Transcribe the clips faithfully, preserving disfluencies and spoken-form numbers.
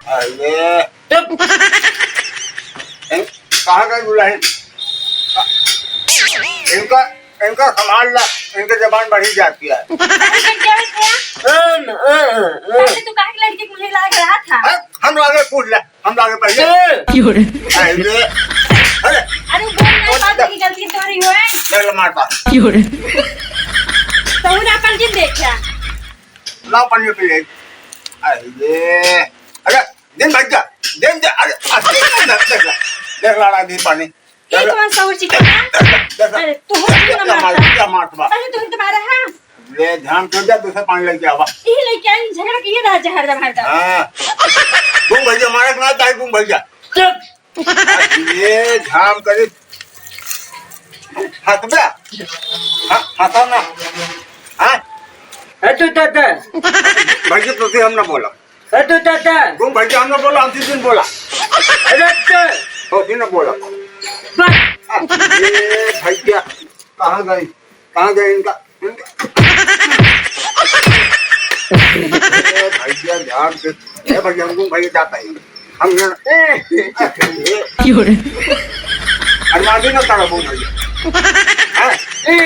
अरे। चुप। इन-, कहाँ गए दुल्हन? इनका, इनका संभाल ला, इनके जबान बढ़ी जाती है। अरे, बन गया है क्या? अम, अ, अ, अ। पहले तू काहे के लड़की के मुँहे लाग रहा था? अरे, हम आगे पूछ ले, हम आगे पहले। ए। अरे, अरे। अरे, बोल ना, बात की गलती तो रही हो, हैं? चल, मार बात। तू ना अपन जिद देख क्या? लाओ पानी पी ले। अरे, अरे, दिन भर जा, दिन जा, अरे, अरे, देख ला, देख ला, देख ला, दी पानी। ये कौन सा उची का? देख ला, देख ला। अरे, तू हो क्यों ना मारता? क्या मारता? अरे, तू ही तो मारा है। ले, झाम कर जा, दूसरा पानी लेके आवा। यही लेके आई, झगड़ा किए रहा, जहर जब हरदम। हाँ। घूम भैया, मारा ना, ताई घूम भैया। चुप। ये झाम करे। हंसबे? हाँ, हंसो ना। हाँ? ए तू दादा। भैया, तो हम ना बोला। ए तू दादा। तुम भैया हम ना बोला, हम दिन बोला। अरे तो। तो दिन बोला। बस। ये भैया, कहाँ गए? कहाँ गए इनका? ए भैया, ध्यान से। ए भैया, हम घूम भैया जाता है। हम यहाँ, ए, ए, ए। अरे मार भी ना तारा घूम भैया। हाँ? ए,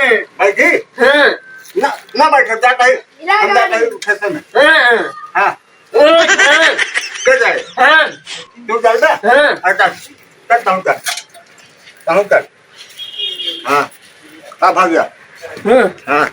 ए। भाई जी? हाँ। ना, ना बैठो, जाता है। हम जाता है खेत में। हाँ, हाँ। हाँ। के जाए? हाँ। तू जाए बे? हाँ। अच्छा, कर, तहूँ कर। तहूँ कर। हाँ। हाँ, भाग जा। हाँ। हाँ।